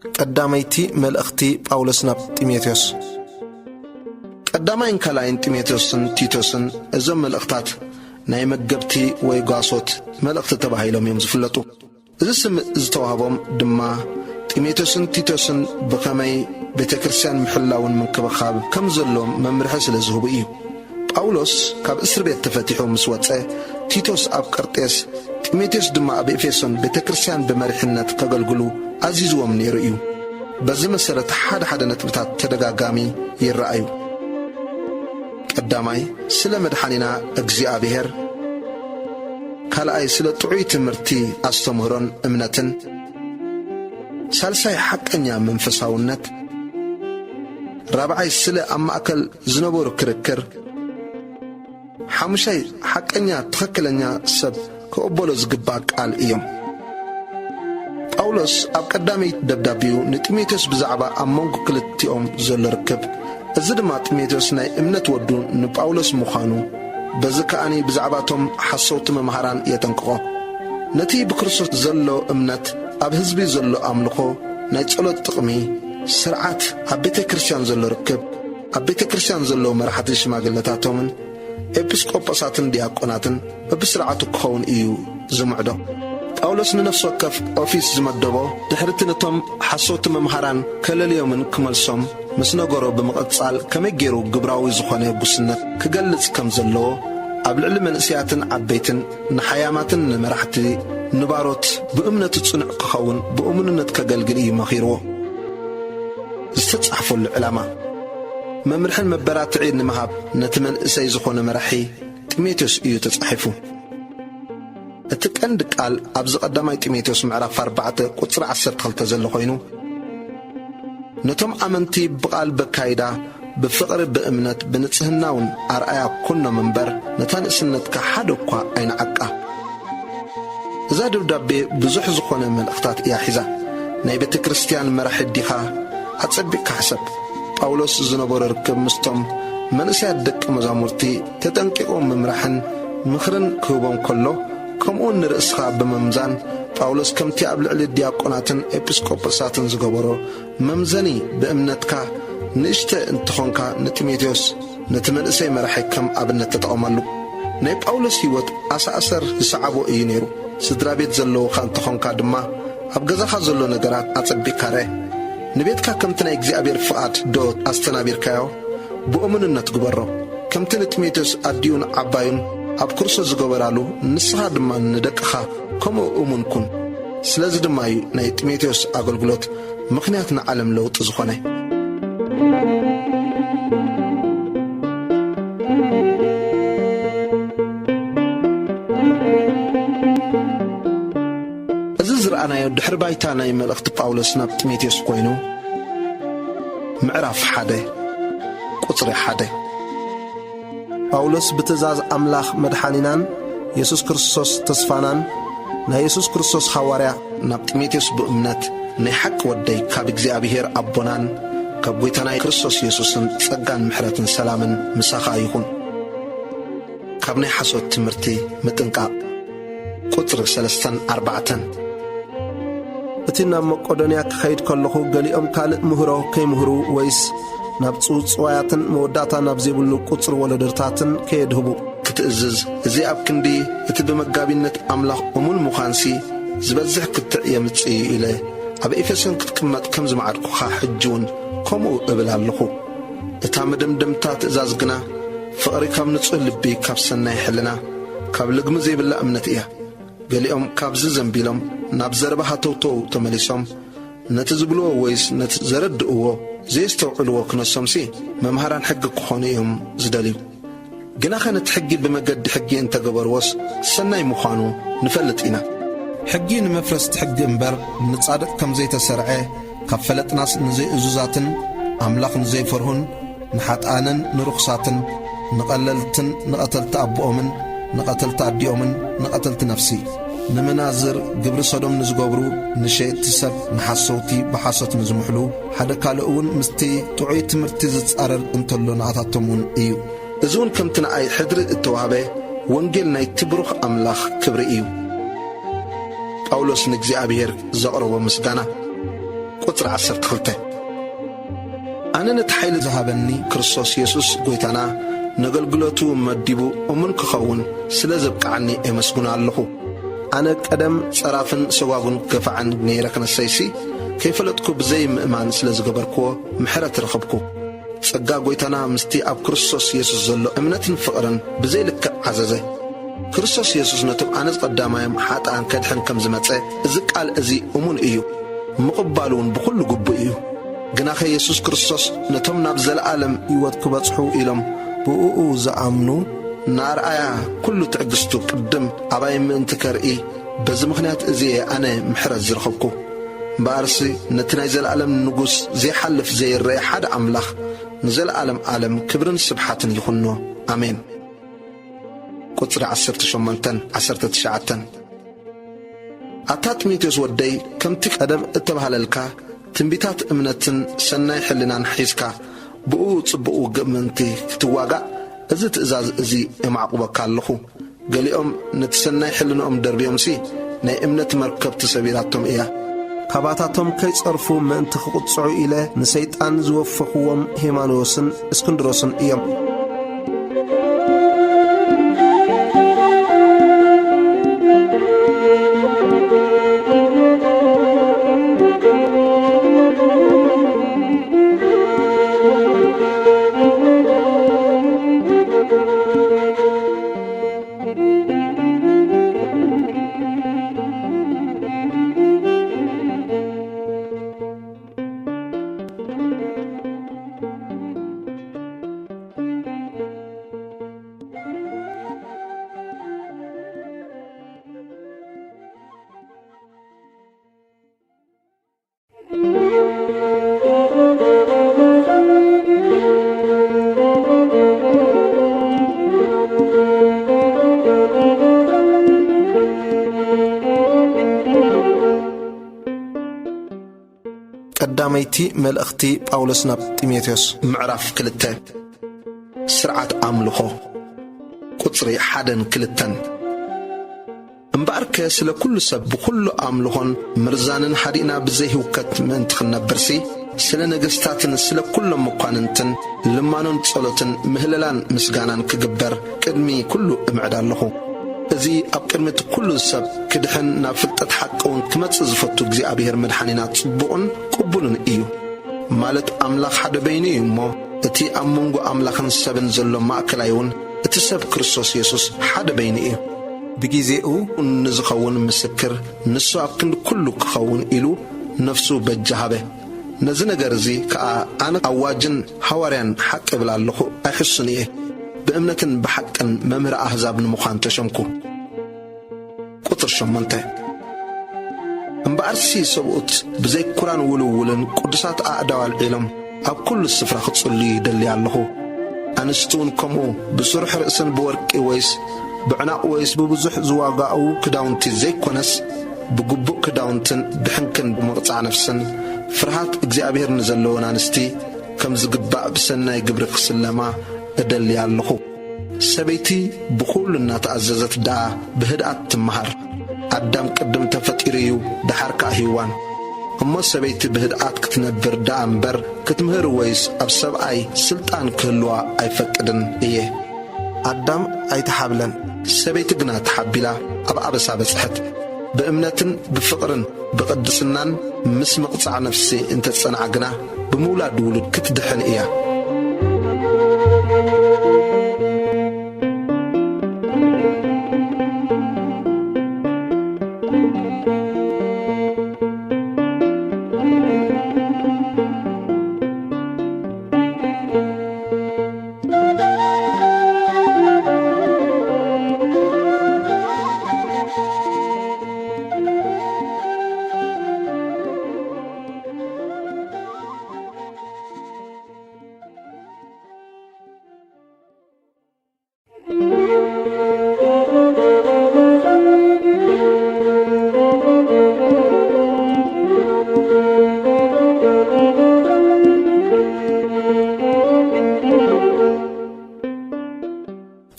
ቀዳመይቲ መልእኽቲ ጳውሎስ ናብ ጢሞቴዎስ። ቀዳማይን ካልኣይን ጢሞቴዎስን ቲቶስን፣ እዞም መልእኽታት ናይ መገብቲ ወይ ጓሶት መልእኽቲ ተባሂሎም እዮም ዝፍለጡ። እዚ ስም ዝተዋህቦም ድማ ጢሞቴዎስን ቲቶስን ብኸመይ ቤተ ክርስቲያን ምሕላውን ምንክብኻብ ከም ዘሎም መምርሒ ስለ ዝህቡ እዩ። ጳውሎስ ካብ እስር ቤት ተፈቲሑ ምስ ወጸ፣ ቲቶስ ኣብ ቀርጤስ፣ ጢሞቴዎስ ድማ ኣብ ኤፌሶን ቤተ ክርስቲያን ብመሪሕነት ከገልግሉ ኣዚዝዎም ነይሩ እዩ። በዚ መሰረት ሓደ ሓደ ነጥብታት ተደጋጋሚ ይረኣዩ። ቀዳማይ፣ ስለ መድሓኒና እግዚኣብሔር፣ ካልኣይ፣ ስለ ጥዑይ ትምህርቲ ኣስተምህሮን እምነትን፣ ሳልሳይ፣ ሓቀኛ መንፈሳውነት፣ ራብዓይ፣ ስለ ኣብ ማእከል ዝነበሩ ክርክር፣ ሓሙሻይ፣ ሓቀኛ ትኽክለኛ ሰብ ክቕበሎ ዝግባእ ቃል እዮም። ጳውሎስ ኣብ ቀዳመይቲ ደብዳቤኡ ንጢሞቴዎስ ብዛዕባ ኣብ መንጎ ክልቲኦም ዘሎ ርክብ፣ እዚ ድማ ጢሞቴዎስ ናይ እምነት ወዱ ንጳውሎስ ምዃኑ፣ በዚ ከኣኒ ብዛዕባቶም ሓሰውቲ መምሃራን የጠንቅቖ። ነቲ ብክርስቶስ ዘሎ እምነት፣ ኣብ ህዝቢ ዘሎ ኣምልኾ፣ ናይ ጸሎት ጥቕሚ፣ ስርዓት፣ ኣብ ቤተ ክርስቲያን ዘሎ ርክብ፣ ኣብ ቤተ ክርስቲያን ዘለዉ መራሕቲ ሽማግለታቶምን ኤጲስቆጶሳትን ዲያቆናትን በብስርዓቱ ክኸውን እዩ ዝምዕዶ። ጳውሎስ ንነፍሲ ወከፍ ኦፊስ ዝመደቦ፣ ድሕሪ እቲ ነቶም ሓሰውቲ መምሃራን ከለልዮምን ክመልሶም ምስ ነገሮ ብምቕጻል፣ ከመይ ገይሩ ግብራዊ ዝኾነ ጉስነት ክገልጽ ከም ዘለዎ፣ ኣብ ልዕሊ መንእሰያትን ዓበይትን፣ ንሓያማትን ንመራሕቲ፣ ንባሮት ብእምነቱ ጽኑዕ ክኸውን፣ ብእሙንነት ከገልግል እዩ መኺርዎ። ዝተጻሕፈሉ ዕላማ፣ መምርሕን መበራትዒ ንምሃብ ነቲ መንእሰይ ዝኾነ መራሒ ጢሞቴዎስ እዩ ተጻሒፉ። እቲ ቀንዲ ቃል ኣብዚ ቀዳማይ ጢሞቴዎስ ምዕራፍ ኣርባዕተ ቁጽሪ ዓሰርተ ክልተ ዘሎ ኮይኑ፣ ነቶም ኣመንቲ ብቓል በካይዳ፣ ብፍቕሪ፣ ብእምነት፣ ብንጽህና እውን ኣርኣያ ኩኖም እምበር፣ ነታ ንእስነትካ ሓደ እኳ ኣይንዓቃ። እዛ ደብዳቤ ብዙሕ ዝኾነ መልእኽታት እያ ሒዛ። ናይ ቤተ ክርስቲያን መራሒ ዲኻ? ኣጸቢቕካ ሕሰብ። ጳውሎስ ዝነበሮ ርክብ ምስቶም መንእሰያት ደቂ መዛሙርቲ ተጠንቂቑ ምምራሕን ምኽርን ክህቦም ከሎ፣ ከምኡውን ንርእስኻ ብምምዛን፣ ጳውሎስ ከምቲ ኣብ ልዕሊ ዲያቆናትን ኤጲስቆጶሳትን ዝገበሮ መምዘኒ፣ ብእምነትካ ንእሽተ እንተኾንካ፣ ንጢሞቴዎስ፣ ነቲ መንእሰይ መራሒ ከም ኣብነት ተጠቐመሉ። ናይ ጳውሎስ ህይወት ኣሳእሰር ዝሰዓቦ እዩ ነይሩ። ስድራ ቤት ዘለውኻ እንተኾንካ ድማ፣ ኣብ ገዛኻ ዘሎ ነገራት ኣጸቢቕካ ርአ። ንቤትካ ከምቲ ናይ እግዚኣብሔር ፍቓድ ዶ ኣስተናቢርካዮ? ብእሙንነት ግበሮ። ከምቲ ንጢሞቴዎስ ኣዲኡን ዓባዩን ኣብ ክርስቶስ ዝገበራሉ፣ ንስኻ ድማ ንደቅኻ ከምኡ እሙን ኩን። ስለዚ ድማ እዩ ናይ ጢሞቴዎስ ኣገልግሎት ምኽንያት ንዓለም ለውጢ ዝኾነ። እዚ ዝረኣናዮ ድሕሪ ባይታ ናይ መልእኽቲ ጳውሎስ ናብ ጢሞቴዎስ ኮይኑ፣ ምዕራፍ ሓደ ቁጽሪ ሓደ። ጳውሎስ ብትእዛዝ ኣምላኽ መድሓኒናን የሱስ ክርስቶስ ተስፋናን፣ ናይ የሱስ ክርስቶስ ሃዋርያ፣ ናብ ጢሞቴዎስ ብእምነት ናይ ሓቂ ወደይ፣ ካብ እግዚኣብሔር ኣቦናን ካብ ጐይታና ክርስቶስ የሱስን ጸጋን ምሕረትን ሰላምን ምሳኻ ይኹን። ካብ ናይ ሓሶት ትምህርቲ ምጥንቃቕ። ቁጽሪ ሰለስተን ኣርባዕተን። እቲ ናብ መቄዶንያ ክኸይድ ከለኹ፣ ገሊኦም ካልእ ምህሮ ከይምህሩ ወይስ ናብ ጽውጽዋያትን መወዳእታ ናብ ዘይብሉ ቁጽሪ ወለዶታትን ከየድህቡ ክትእዝዝ፣ እዚ ኣብ ክንዲ እቲ ብመጋቢነት ኣምላኽ እሙን ምዃንሲ ዝበዝሕ ክትዕ የምጽእ እዩ ኢለ፣ ኣብ ኤፌሶን ክትቅመጥ ከም ዝመዓድኩኻ ሕጂ እውን ከምኡ እብል ኣለኹ። እታ መደምደምታ ትእዛዝ ግና፣ ፍቕሪ ካብ ንጹህ ልቢ፣ ካብ ሰናይ ሕልና፣ ካብ ልግሚ ዘይብላ እምነት እያ። ገሊኦም ካብዚ ዘንቢሎም፣ ናብ ዘረባ ሃተውተው ተመሊሶም፣ ነቲ ዝብልዎ ወይስ ነቲ ዘረድእዎ ዘየስተውዕልዎ ክነሶምሲ፣ መምሃራን ሕጊ ክኾኑ እዮም ዝደልዩ። ግናኸ ነቲ ሕጊ ብመገዲ ሕጊ እንተገበርዎስ ሰናይ ምዃኑ ንፈልጥ ኢና። ሕጊ ንመፍረስቲ ሕጊ እምበር ንጻድቕ ከም ዘይተሰርዐ፣ ካብ ፈለጥናስ ንዘይእዙዛትን ኣምላኽ ንዘይፈርሁን ንሓጥኣንን ንርኹሳትን፣ ንቐለልትን ንቐተልቲ ኣቦኦምን ንቐተልቲ ኣዲኦምን ንቐተልቲ ነፍሲ፣ ንምናዝር፣ ግብሪ ሰዶም ንዝገብሩ፣ ንሸየጥቲ ሰብ፣ ንሓሰውቲ፣ ብሓሶት ንዝምሕሉ፣ ሓደ ካልእ እውን ምስቲ ጥዑይ ትምህርቲ ዝጻረር እንተሎ ንኣታቶም እውን እዩ። እዚ እውን ከምቲ ንኣይ ሕድሪ እተዋህበ ወንጌል ናይቲ ብሩኽ ኣምላኽ ክብሪ እዩ። ጳውሎስ ንእግዚኣብሔር ዘቕረቦ ምስጋና። ቁጽሪ ዓሰርተ ክልተ። ኣነ ነቲ ሓይሊ ዝሃበኒ ክርስቶስ የሱስ ጐይታና፣ ነገልግሎቱ መዲቡ እሙን ክኸውን ስለ ዘብቅዓኒ ኤመስግኖ ኣለኹ። ኣነ ቀደም ጸራፍን ሰጓጉን ገፋዕን ነይረ ክነሰይሲ፣ ከይፈለጥኩ ብዘይ ምእማን ስለ ዝገበርክዎ ምሕረት ረኸብኩ። ጸጋ ጐይታና ምስቲ ኣብ ክርስቶስ የሱስ ዘሎ እምነትን ፍቕርን ብዘይ ልክዕ ዓዘዘ። ክርስቶስ የሱስ ነቶም ኣነ ቀዳማዮም ሓጥኣን ከድሕን ከም ዝመጸ፣ እዚ ቃል እዚ እሙን እዩ፣ ምቕባሉ እውን ብኹሉ ግቡእ እዩ። ግናኸ የሱስ ክርስቶስ ነቶም ናብ ዘለኣለም ህይወት ክበጽሑ ኢሎም ብእኡ ዝኣምኑ እናርኣያ፣ ኩሉ ትዕግስቱ ቅድም ኣባይ ምእንቲ ከርኢ፣ በዚ ምኽንያት እዚ እየ ኣነ ምሕረት ዝረኸብኩ። እምበኣርሲ ነቲ ናይ ዘለኣለም ንጉስ ዘይሓልፍ ዘይረአ ሓደ ኣምላኽ ንዘለኣለም ዓለም ክብርን ስብሓትን ይኹኖ። ኣሜን። ቁጽሪ ዓሰርተ ሸሞንተን ዓሰርተ ትሽዓተን። ኣታ ጢሞቴዎስ ወደይ፣ ከምቲ ቀደም እተባህለልካ ትንቢታት እምነትን ሰናይ ሕልናን ሒዝካ ብኡ ጽቡቕ ውግእ ምእንቲ ክትዋጋእ፣ እዚ ትእዛዝ እዚ የማዕቁበካ ኣለኹ። ገሊኦም ነቲ ሰናይ ሕልንኦም ደርብዮምሲ፣ ናይ እምነት መርከብ ተሰቢራቶም እያ። ካባታቶም ከይጸርፉ ምእንቲ ክቕጽዑ ኢለ ንሰይጣን ዝወፈኽዎም ሄማኖስን እስክንድሮስን እዮም። ቀዳመይቲ መልእኽቲ ጳውሎስ ናብ ጢሞቴዎስ፣ ምዕራፍ ክልተ። ስርዓት ኣምልኾ፣ ቁጽሪ ሓደን ክልተን። እምበኣርከ ስለ ኩሉ ሰብ ብኹሉ ኣምልኾን ምርዛንን ሓዲእና ብዘይ ህውከት ምእንቲ ክንነብርሲ፣ ስለ ነገስታትን ስለ ኩሎም መኳንንትን ልማኖን ጸሎትን ምህለላን ምስጋናን ክግበር ቅድሚ ኩሉ እምዕድ ኣለኹ። እዚ ኣብ ቅድሚ እቲ ኩሉ ሰብ ክድሕን ናብ ፍልጠት ሓቂ እውን ክመጽእ ዝፈቱ እግዚኣብሔር መድሓኒና ጽቡቕን ቅቡልን እዩ። ማለት ኣምላኽ ሓደ በይኑ እዩ እሞ፣ እቲ ኣብ መንጎ ኣምላኽን ሰብን ዘሎ ማእከላይ እውን እቲ ሰብ ክርስቶስ የሱስ ሓደ በይኑ እዩ። ብጊዜኡ ንዝኸውን ምስክር ንሱ ኣብ ክንዲ ኩሉ ክኸውን ኢሉ ነፍሱ በጃ ሃበ። ነዚ ነገር እዚ ከኣ ኣነ ኣዋጅን ሃዋርያን ሓቂ እብል ኣለኹ፣ ኣይሕሱን እየ። ብእምነትን ብሓቅን መምህር ኣህዛብ ንምዃን ተሸምኩ። ቁጽሪ ሸሞንተ። እምበኣርሲ ሰብኡት ብዘይ ኩራን ውልውልን ቅዱሳት ኣእዳው ኣልዒሎም ኣብ ኩሉ ስፍራ ክጽልዩ ይደሊ ኣለኹ። ኣንስቲ እውን ከምኡ ብስሩሕ ርእስን ብወርቂ ወይስ ብዕናቕ ወይስ ብብዙሕ ዝዋጋኡ ክዳውንቲ ዘይኮነስ፣ ብግቡእ ክዳውንትን ብሕንክን ብምቕጻዕ ነፍስን ፍርሃት እግዚኣብሔር ንዘለወን ኣንስቲ ከም ዝግባእ ብሰናይ ግብሪ ክስለማ እደሊ ኣለኹ። ሰበይቲ ብኹሉ እናተኣዘዘት ደኣ ብህድኣት ትመሃር። ኣዳም ቅድም ተፈጢሩ እዩ፣ ደሓር ከኣ ሄዋን። እሞ ሰበይቲ ብህድኣት ክትነብር ደኣ እምበር፣ ክትምህር ወይስ ኣብ ሰብኣይ ስልጣን ክህልዋ ኣይፈቅድን እየ። ኣዳም ኣይተሓብለን፣ ሰበይቲ ግና ተሓቢላ ኣብ ኣበሳ በጽሐት። ብእምነትን ብፍቕርን ብቕድስናን ምስ ምቕጻዕ ነፍሲ እንተጸንዓ ግና፣ ብምውላድ ውሉድ ክትድሕን እያ።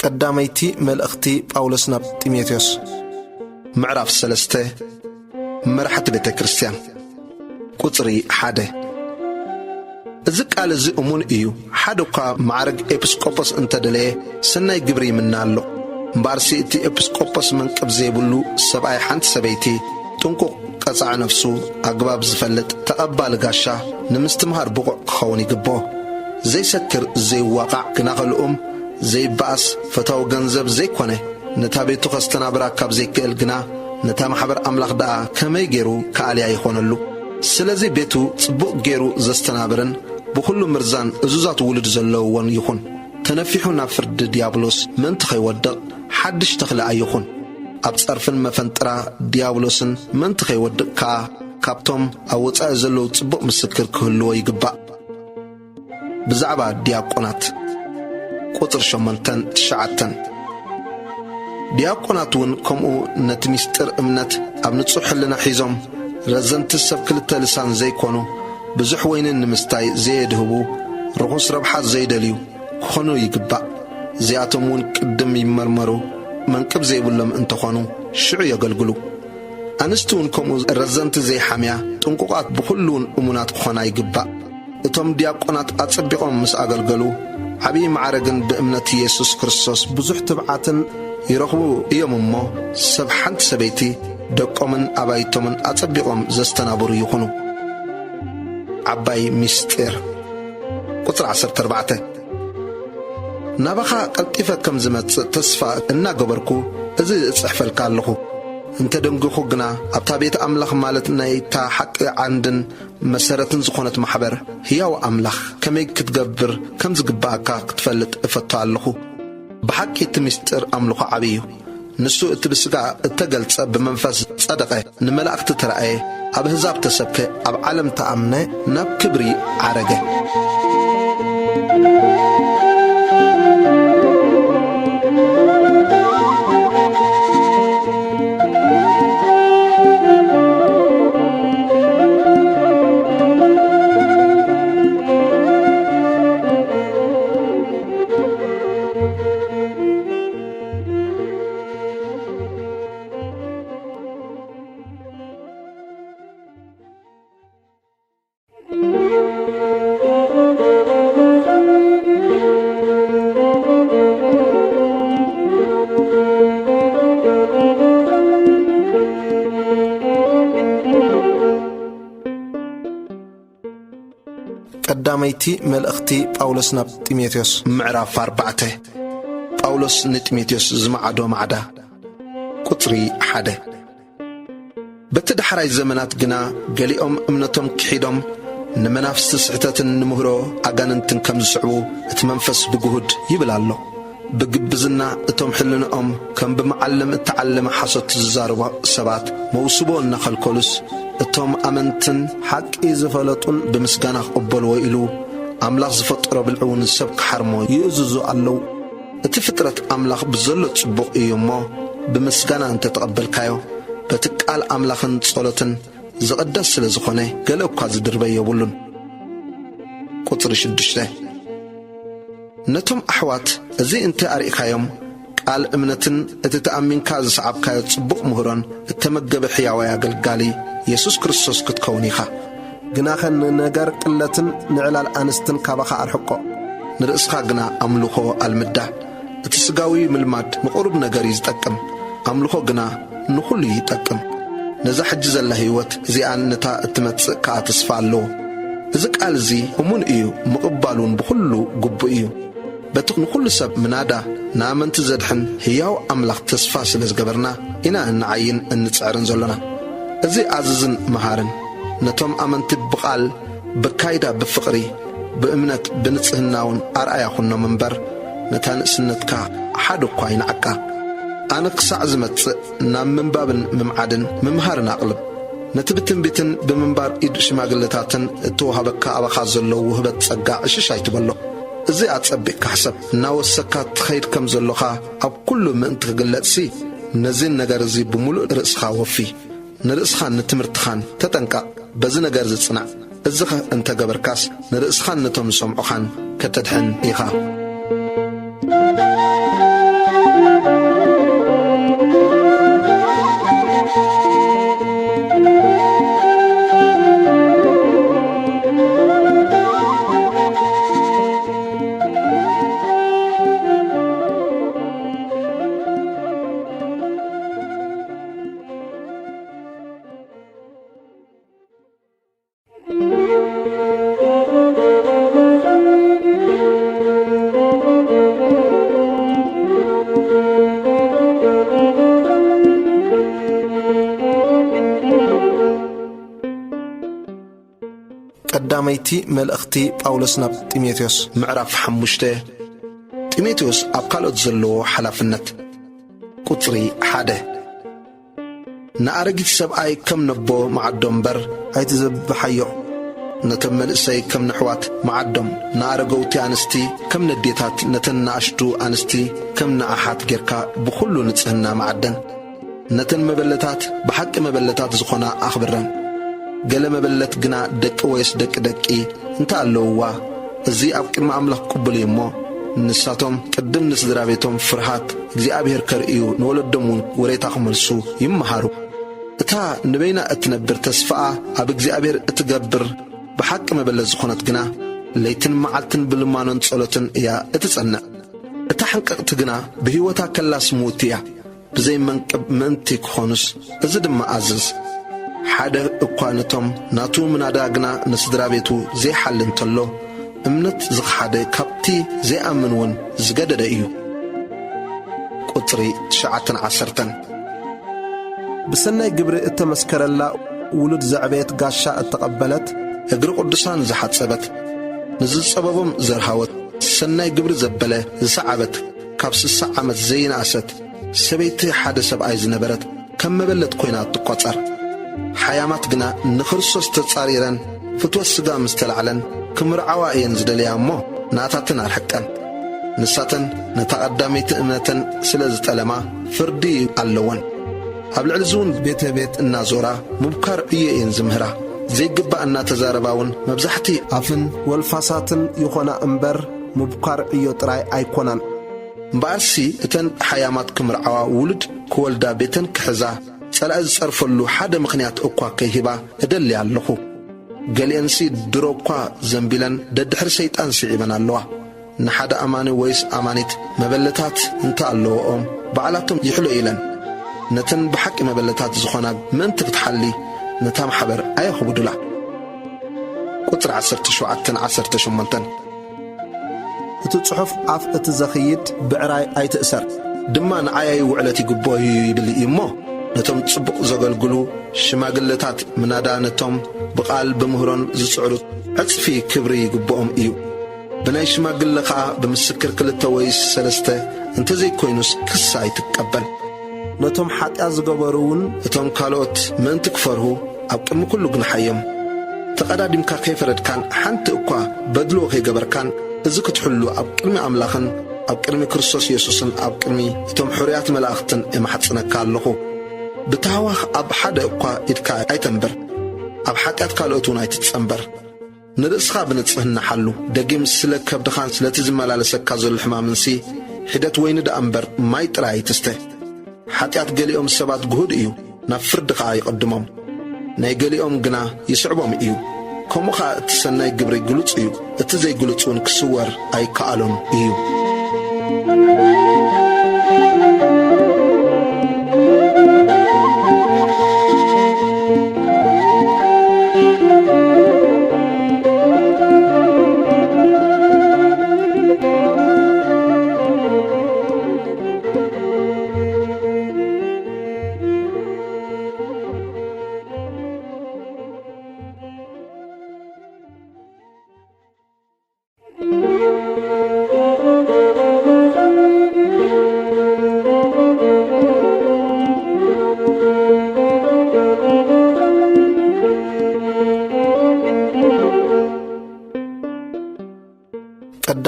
ቀዳመይቲ መልእኽቲ ጳውሎስ ናብ ጢሞቴዎስ፣ ምዕራፍ ሰለስተ። መራሕቲ ቤተ ክርስቲያን። ቁጽሪ ሓደ። እዚ ቃል እዚ እሙን እዩ። ሓደ እኳ ማዕረግ ኤጲስቆጶስ እንተደለየ፣ ሰናይ ግብሪ ይምነ ኣሎ። እምበኣርሲ እቲ ኤጲስቆጶስ መንቅብ ዘይብሉ ሰብኣይ ሓንቲ ሰበይቲ፣ ጥንቁቕ ቀጻዒ ነፍሱ፣ ኣግባብ ዝፈልጥ፣ ተቐባሊ ጋሻ፣ ንምስትምሃር ብቑዕ ክኸውን ይግብኦ። ዘይሰክር፣ ዘይዋቓዕ፣ ግና ከልኡም ዘይበኣስ፣ ፈታዊ ገንዘብ ዘይኮነ፣ ነታ ቤቱ ከስተናብራ ካብ ዘይክእል ግና፣ ነታ ማሕበር ኣምላኽ ደኣ ከመይ ገይሩ ክኣልያ ይኾነሉ? ስለዚ ቤቱ ጽቡቕ ገይሩ ዘስተናብርን ብኹሉ ምርዛን እዙዛት ውሉድ ዘለውዎን ይኹን። ተነፊሑ ናብ ፍርዲ ዲያብሎስ ምእንቲ ኸይወድቕ ሓድሽ ተኽሊ ኣይኹን። ኣብ ጸርፍን መፈንጥራ ዲያብሎስን ምእንቲ ኸይወድቕ ከኣ ካብቶም ኣብ ወጻኢ ዘለዉ ጽቡቕ ምስክር ክህልዎ ይግባእ። ብዛዕባ ዲያቆናት ቁጽሪ ሸሞንተን ትሽዓተን። ዲያቆናት እውን ከምኡ ነቲ ምስጢር እምነት ኣብ ንጹሕ ሕልና ሒዞም፣ ረዘንቲ ሰብ ክልተ ልሳን ዘይኮኑ፣ ብዙሕ ወይኒ ንምስታይ ዘየድህቡ፣ ርኹስ ረብሓ ዘይደልዩ ክኾኑ ይግባእ። እዚኣቶም እውን ቅድም ይመርመሩ፣ መንቅብ ዘይብሎም እንተኾኑ ሽዑ የገልግሉ። ኣንስቲ እውን ከምኡ ረዘንቲ ዘይሓምያ፣ ጥንቁቓት፣ ብኹሉ እውን እሙናት ክኾና ይግባእ። እቶም ዲያቆናት ኣጸቢቖም ምስ ኣገልገሉ፣ ዓብዪ ማዕረግን ብእምነት የሱስ ክርስቶስ ብዙሕ ትብዓትን ይረኽቡ እዮም እሞ፣ ሰብ ሓንቲ ሰበይቲ ደቆምን ኣባይቶምን ኣጸቢቖም ዘስተናብሩ ይኹኑ። ዓባይ ምስጢር። ቁጽሪ ዓሰርተ ኣርባዕተ። ናባኻ ቀልጢፈ ከም ዝመጽእ ተስፋ እናገበርኩ፣ እዚ እጽሕፈልካ ኣለኹ። እንተ ደንጊኹ ግና፣ ኣብታ ቤት ኣምላኽ፣ ማለት ናይታ ሓቂ ዓንድን መሰረትን ዝኾነት ማሕበር፣ ህያው ኣምላኽ ከመይ ክትገብር ከም ዝግብኣካ ክትፈልጥ እፈቱ ኣለኹ። ብሓቂ እቲ ምስጢር ኣምልኾ ዓቢ እዩ። ንሱ እቲ ብስጋ እተገልጸ፣ ብመንፈስ ጸደቐ፣ ንመላእክቲ ተራእየ፣ ኣብ ኣህዛብ ተሰብከ፣ ኣብ ዓለም ተኣምነ፣ ናብ ክብሪ ዓረገ። ቀዳመይቲ መልእኽቲ ጳውሎስ ናብ ጢሞቴዎስ፣ ምዕራፍ ኣርባዕተ። ጳውሎስ ንጢሞቴዎስ ዝመዓዶ ማዕዳ። ቁጽሪ ሓደ። በቲ ዳሕራይ ዘመናት ግና ገሊኦም እምነቶም ክሒዶም፣ ንመናፍስቲ ስሕተትን ንምህሮ ኣጋንንትን ከም ዝስዕቡ እቲ መንፈስ ብግሁድ ይብል ኣሎ። ብግብዝና እቶም ሕልንኦም ከም ብመዓልም እተዓለመ ሓሶት ዝዛረቡ ሰባት መውስቦ እናኸልከሉስ፣ እቶም ኣመንትን ሓቂ ዝፈለጡን ብምስጋና ክቕበልዎ ኢሉ ኣምላኽ ዝፈጠሮ ብልዒ እውን ሰብ ክሓርሞ ይእዝዙ ኣለዉ። እቲ ፍጥረት ኣምላኽ ብዘሎ ጽቡቕ እዩ እሞ፣ ብምስጋና እንተ ተቐበልካዮ፣ በቲ ቃል ኣምላኽን ጸሎትን ዝቕደስ ስለ ዝኾነ፣ ገለ እኳ ዝድርበ የብሉን። ቁጽሪ ሽዱሽተ። ነቶም ኣሕዋት እዚ እንተ ኣርኢኻዮም፣ ቃል እምነትን እቲ ተኣሚንካ ዝሰዓብካዮ ጽቡቕ ምህሮን እተመገበ ሕያዋይ ኣገልጋሊ የሱስ ክርስቶስ ክትከውን ኢኻ። ግናኸ ንነገር ቅለትን ንዕላል ኣንስትን ካባኻ ኣርሕቆ። ንርእስኻ ግና ኣምልኾ ኣልምዳ። እቲ ስጋዊ ምልማድ ንቑሩብ ነገር እዩ ዝጠቅም፣ ኣምልኾ ግና ንኹሉ ይጠቅም። ነዛ ሕጂ ዘላ ህይወት እዚኣን ነታ እትመጽእ ከኣ ተስፋ ኣለዎ። እዚ ቃል እዚ እሙን እዩ፣ ምቕባል እውን ብኹሉ ግቡእ እዩ። በቲ ንኹሉ ሰብ ምናዳ ንኣመንቲ ዘድሕን ህያው ኣምላኽ ተስፋ ስለ ዝገበርና ኢና እንዓይን እንጽዕርን ዘሎና። እዚ ኣዝዝን መሃርን ነቶም ኣመንቲ ብቓል፣ ብካይዳ፣ ብፍቕሪ፣ ብእምነት፣ ብንጽህናውን ኣርኣያ ኩኖም እምበር፣ ነታ ንእስነትካ ሓደ እኳ ኣይንዓቃ። ኣነ ክሳዕ ዝመጽእ ናብ ምንባብን ምምዓድን ምምሃርን ኣቕልብ። ነቲ ብትንቢትን ብምንባር ኢድ ሽማግለታትን እተዋህበካ ኣባኻ ዘሎ ውህበት ጸጋ ዕሽሽ ኣይትበሎ። እዚ ኣጸቢቕካ ሕሰብ። እናወሰካ ትኸይድ ከም ዘሎኻ ኣብ ኩሉ ምእንቲ ክግለጽሲ፣ ነዚን ነገር እዚ ብምሉእ ርእስኻ ወፊ። ንርእስኻን ንትምህርትኻን ተጠንቀቕ። በዚ ነገር እዚ ጽናዕ። እዚኸ እንተ ገበርካስ፣ ንርእስኻን ነቶም ዝሰምዑኻን ከተድሕን ኢኻ። ቀዳመይቲ መልእኽቲ ጳውሎስ ናብ ጢሞቴዎስ። ምዕራፍ ሓሙሽተ። ጢሞቴዎስ ኣብ ካልኦት ዘለዎ ሓላፍነት። ቁጽሪ ሓደ። ንኣረጊት ሰብኣይ ከም ነቦ መዓዶ እምበር ኣይትዘብሓዮ። ነቶም መንእሰይ ከም ነሕዋት መዓዶም፣ ንኣረገውቲ ኣንስቲ ከም ነዴታት፣ ነተን ንኣሽቱ ኣንስቲ ከም ንኣሓት ጌርካ ብኹሉ ንጽህና መዓደን። ነተን መበለታት ብሓቂ መበለታት ዝኾና ኣኽብረን። ገለ መበለት ግና ደቂ ወይስ ደቂ ደቂ እንተ ኣለውዋ፣ እዚ ኣብ ቅድሚ ኣምላኽ ቅቡል እዩ እሞ፣ ንሳቶም ቅድም ንስድራ ቤቶም ፍርሃት እግዚኣብሔር ከርእዩ፣ ንወለዶም እውን ወሬታ ክመልሱ ይመሃሩ። እታ ንበይና እትነብር ተስፋኣ ኣብ እግዚኣብሔር እትገብር ብሓቂ መበለት ዝኾነት ግና፣ ለይትን መዓልትን ብልማኖን ጸሎትን እያ እትጸንዕ። እታ ሕንቅቕቲ ግና ብህይወታ ከላስ ምውቲ እያ። ብዘይ መንቅብ ምእንቲ ክኾኑስ፣ እዚ ድማ ኣዝዝ። ሓደ እኳ ነቶም ናቱ ምናዳ ግና ንስድራ ቤቱ ዘይሓሊ እንተሎ፣ እምነት ዝኸሓደ ካብቲ ዘይኣምን እውን ዝገደደ እዩ። ቁጽሪ ትሽዓተን ዓሰርተን። ብሰናይ ግብሪ እተመስከረላ ውሉድ ዘዕበየት፣ ጋሻ እተቐበለት፣ እግሪ ቅዱሳን ዝሓጸበት፣ ንዝጸበቦም ዘርሃወት፣ ሰናይ ግብሪ ዘበለ ዝሰዓበት፣ ካብ ስሳ ዓመት ዘይነኣሰት ሰበይቲ ሓደ ሰብኣይ ዝነበረት ከም መበለት ኮይና ትቆጸር። ሓያማት ግና ንክርስቶስ ተጻሪረን ፍትወት ስጋ ምስ ተላዕለን ክምርዓዋ እየን ዝደለያ እሞ ናታተን ኣርሕቀን። ንሳተን ነታ ቀዳመይቲ እምነተን ስለ ዝጠለማ ፍርዲ ኣለወን። ኣብ ልዕሊ እዚ እውን ቤተ ቤት እናዞራ ምብካር ዕዮ እየን ዝምህራ። ዘይግባእ እናተዛረባ እውን መብዛሕቲ ኣፍን ወልፋሳትን ይኾና እምበር ምብካር ዕዮ ጥራይ ኣይኮናን። እምበኣርሲ እተን ሓያማት ክምርዓዋ ውሉድ ክወልዳ ቤተን ክሕዛ ጸላኢ ዝጸርፈሉ ሓደ ምኽንያት እኳ ከይህባ እደሊ ኣለኹ። ገሊአንሲ ድሮ እኳ ዘንቢለን ደድሕሪ ሰይጣን ስዒበን ኣለዋ። ንሓደ ኣማኒ ወይስ ኣማኒት መበለታት እንተ ኣለወኦም ባዕላቶም ይሕሎ ኢለን ነተን ብሓቂ መበለታት ዝኾና ምእንቲ ክትሓሊ ነታ ማሕበር ኣየኽብዱላ። ቁጽሪ ዓሰርተ ሸውዓተን ዓሰርተ ሸሞንተን። እቲ ጽሑፍ ኣፍ እቲ ዘኽይድ ብዕራይ ኣይትእሰር። ድማ ንዓያይ ውዕለት ይግብኦ እዩ ይብል እዩ እሞ፣ ነቶም ጽቡቕ ዘገልግሉ ሽማግለታት ምናዳ ነቶም ብቓል ብምህሮን ዝጽዕሩ ዕጽፊ ክብሪ ይግብኦም እዩ። ብናይ ሽማግለ ኸኣ ብምስክር ክልተ ወይ ሰለስተ እንተዘይኮይኑስ ክሲ ኣይትቀበል። ነቶም ሓጢኣት ዝገበሩ እውን እቶም ካልኦት ምእንቲ ክፈርሁ ኣብ ቅድሚ ኩሉ ግንሓዮም። ተቐዳዲምካ ከይፈረድካን ሓንቲ እኳ በድሎ ከይገበርካን፣ እዚ ክትሕሉ ኣብ ቅድሚ ኣምላኽን ኣብ ቅድሚ ክርስቶስ የሱስን ኣብ ቅድሚ እቶም ሕሩያት መላእኽትን እማሕጽነካ ኣለኹ። ብታህዋኽ ኣብ ሓደ እኳ ኢድካ ኣይተንብር፣ ኣብ ሓጢኣት ካልኦት እውን ኣይትጸንበር። ንርእስኻ ብንጽህና ሓሉ። ደጊም ስለ ከብድኻን ስለቲ ዝመላለሰካ ዘሎ ሕማምንሲ፣ ሒደት ወይኒ ደኣ እምበር ማይ ጥራይ ኣይትስተ። ሓጢኣት ገሊኦም ሰባት ግሁድ እዩ፣ ናብ ፍርዲ ኸኣ ይቕድሞም። ናይ ገሊኦም ግና ይስዕቦም እዩ። ከምኡ ኸኣ እቲ ሰናይ ግብሪ ግሉጽ እዩ፣ እቲ ዘይግሉጽ እውን ክስወር ኣይከኣሎን እዩ።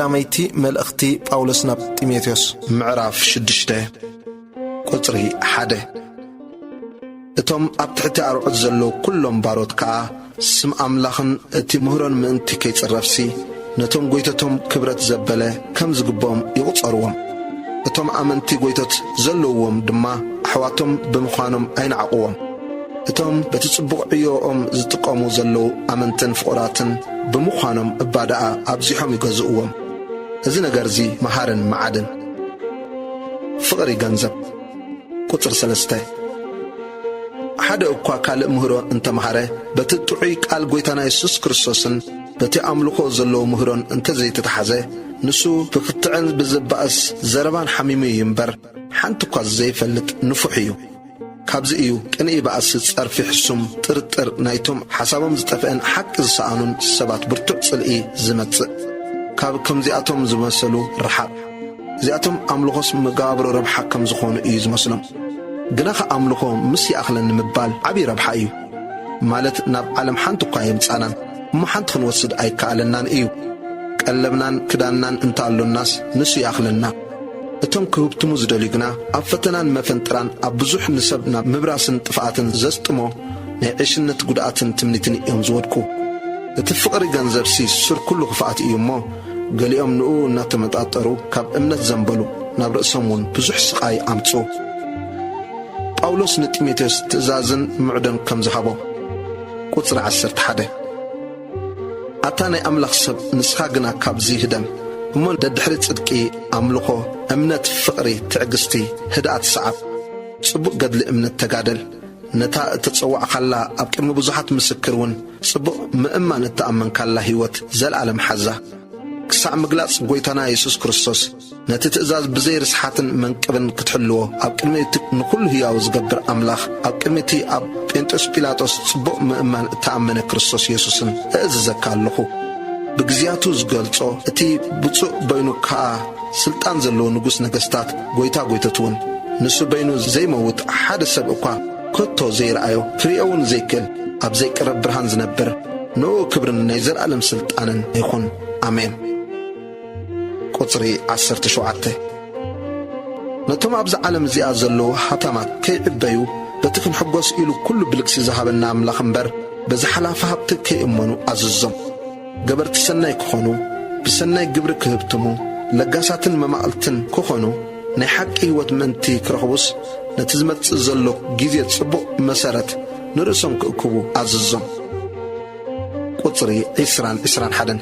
ቀዳመይቲ መልእኽቲ ጳውሎስ ናብ ጢሞቴዎስ። ምዕራፍ ሽዱሽተ፣ ቁጽሪ ሓደ። እቶም ኣብ ትሕቲ ኣርዑት ዘለዉ ኩሎም ባሮት ከኣ፣ ስም ኣምላኽን እቲ ምህሮን ምእንቲ ከይጽረፍሲ፣ ነቶም ጐይተቶም ክብረት ዘበለ ከም ዝግብኦም ይቑጸርዎም። እቶም ኣመንቲ ጐይቶት ዘለውዎም ድማ፣ ኣሕዋቶም ብምዃኖም ኣይንዓቕዎም። እቶም በቲ ጽቡቕ ዕዮኦም ዝጥቀሙ ዘለዉ ኣመንትን ፍቑራትን ብምዃኖም እባ ደኣ ኣብዚሖም ይገዝእዎም። እዚ ነገርዚ መሃርን መዓድን። ፍቕሪ ገንዘብ። ቁጽሪ ሰለስተ። ሓደ እኳ ካልእ ምህሮ እንተመሃረ፣ በቲ ጥዑይ ቃል ጐይታና የሱስ ክርስቶስን በቲ ኣምልኾ ዘለዎ ምህሮን እንተዘይተታሕዘ፣ ንሱ ብክትዕን ብዝባእስ ዘረባን ሓሚሙ እዩ እምበር፣ ሓንቲ እኳ ዘይፈልጥ ንፉሕ እዩ። ካብዚ እዩ ቅንኢ፣ ባእሲ፣ ጸርፊ፣ ሕሱም፣ ጥርጥር፣ ናይቶም ሓሳቦም ዝጠፍአን ሓቂ ዝሰኣኑን ሰባት ብርቱዕ ጽልኢ ዝመጽእ። ካብ ከምዚኣቶም ዝመሰሉ ርሓቕ። እዚኣቶም ኣምልኾስ መጋብሮ ረብሓ ከም ዝኾኑ እዩ ዝመስሎም። ግናኸ ኣምልኾ ምስ ይኣኽለኒ ምባል ዓብዪ ረብሓ እዩ። ማለት ናብ ዓለም ሓንቲ እኳ የምጻናን እሞ ሓንቲ ክንወስድ ኣይከኣለናን እዩ። ቀለብናን ክዳንናን እንተ ኣሎናስ ንሱ ይኣኽለና። እቶም ክህብትሙ ዝደልዩ ግና ኣብ ፈተናን መፈንጥራን ኣብ ብዙሕ ንሰብ ናብ ምብራስን ጥፍኣትን ዘስጥሞ ናይ ዕሽነት ጉድኣትን ትምኒትን እዮም ዝወድቁ። እቲ ፍቕሪ ገንዘብሲ ሱር ኩሉ ክፍኣት እዩ እሞ፣ ገሊኦም ንኡ እናተመጣጠሩ ካብ እምነት ዘንበሉ፣ ናብ ርእሶም እውን ብዙሕ ስቓይ ኣምጽኡ። ጳውሎስ ንጢሞቴዎስ ትእዛዝን ምዕዶን ከም ዝሃቦ። ቁጽሪ ዓሰርተ ሓደ። ኣታ ናይ ኣምላኽ ሰብ፣ ንስኻ ግና ካብዚ ህደም እሞ፣ ደድሕሪ ጽድቂ ኣምልኾ፣ እምነት፣ ፍቕሪ፣ ትዕግስቲ፣ ህድኣት ሰዓብ። ጽቡቕ ገድሊ እምነት ተጋደል። ነታ እተጸዋዕካላ፣ ኣብ ቅድሚ ብዙሓት ምስክር እውን ጽቡቕ ምእማን እተኣመንካላ ህይወት ዘለኣለም ሓዛ። ክሳዕ ምግላጽ ጐይታና የሱስ ክርስቶስ፣ ነቲ ትእዛዝ ብዘይ ርስሓትን መንቅብን ክትሕልዎ፣ ኣብ ቅድሚ እቲ ንኹሉ ህያው ዝገብር ኣምላኽ፣ ኣብ ቅድሚ እቲ ኣብ ጴንጦስ ጲላጦስ ጽቡቕ ምእማን እተኣመነ ክርስቶስ የሱስን እእዝዘካ ኣለኹ። ብግዜያቱ ዝገልጾ፣ እቲ ብፁዕ በይኑ ከኣ ስልጣን ዘለዎ ንጉስ ነገስታት፣ ጐይታ ጐይቶት እውን፣ ንሱ በይኑ ዘይመውት ሓደ ሰብ እኳ ከቶ ዘይረኣዮ፣ ክርእዮ እውን ዘይክእል፣ ኣብ ዘይቀረብ ብርሃን ዝነብር፣ ንእኡ ክብርን ናይ ዘለኣለም ስልጣንን ይኹን። ኣሜን። ቁጽሪ ዓሰርተ ሸውዓተ። ነቶም ኣብዛ ዓለም እዚኣ ዘለዉ ሃብታማት ከይዕበዩ፣ በቲ ክንሕጎስ ኢሉ ኩሉ ብልግሲ ዝሃበና ኣምላኽ እምበር፣ በዚ ሓላፊ ሃብቲ ከይእመኑ ኣዝዞም። ገበርቲ ሰናይ ክኾኑ፣ ብሰናይ ግብሪ ክህብትሙ፣ ለጋሳትን መማቕልትን ክኾኑ፣ ናይ ሓቂ ህይወት ምእንቲ ክረኽቡስ፣ ነቲ ዝመጽእ ዘሎ ግዜ ጽቡቕ መሰረት ንርእሶም ክእክቡ ኣዝዞም። ቁጽሪ ዕስራን ዕስራን ሓደን።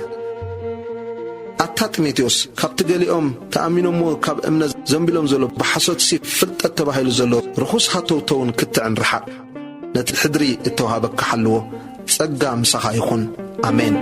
ኣታ ጢሞቴዎስ፣ ካብቲ ገሊኦም ተኣሚኖምዎ ካብ እምነት ዘንቢሎም ዘሎ ብሓሶትሲ ፍልጠት ተባሂሉ ዘሎ ርኹስ ሃተውተውን ክትዕን ርሓቕ። ነቲ ሕድሪ እተዋህበካ ሓልዎ። ጸጋ ምሳኻ ይኹን። ኣሜን።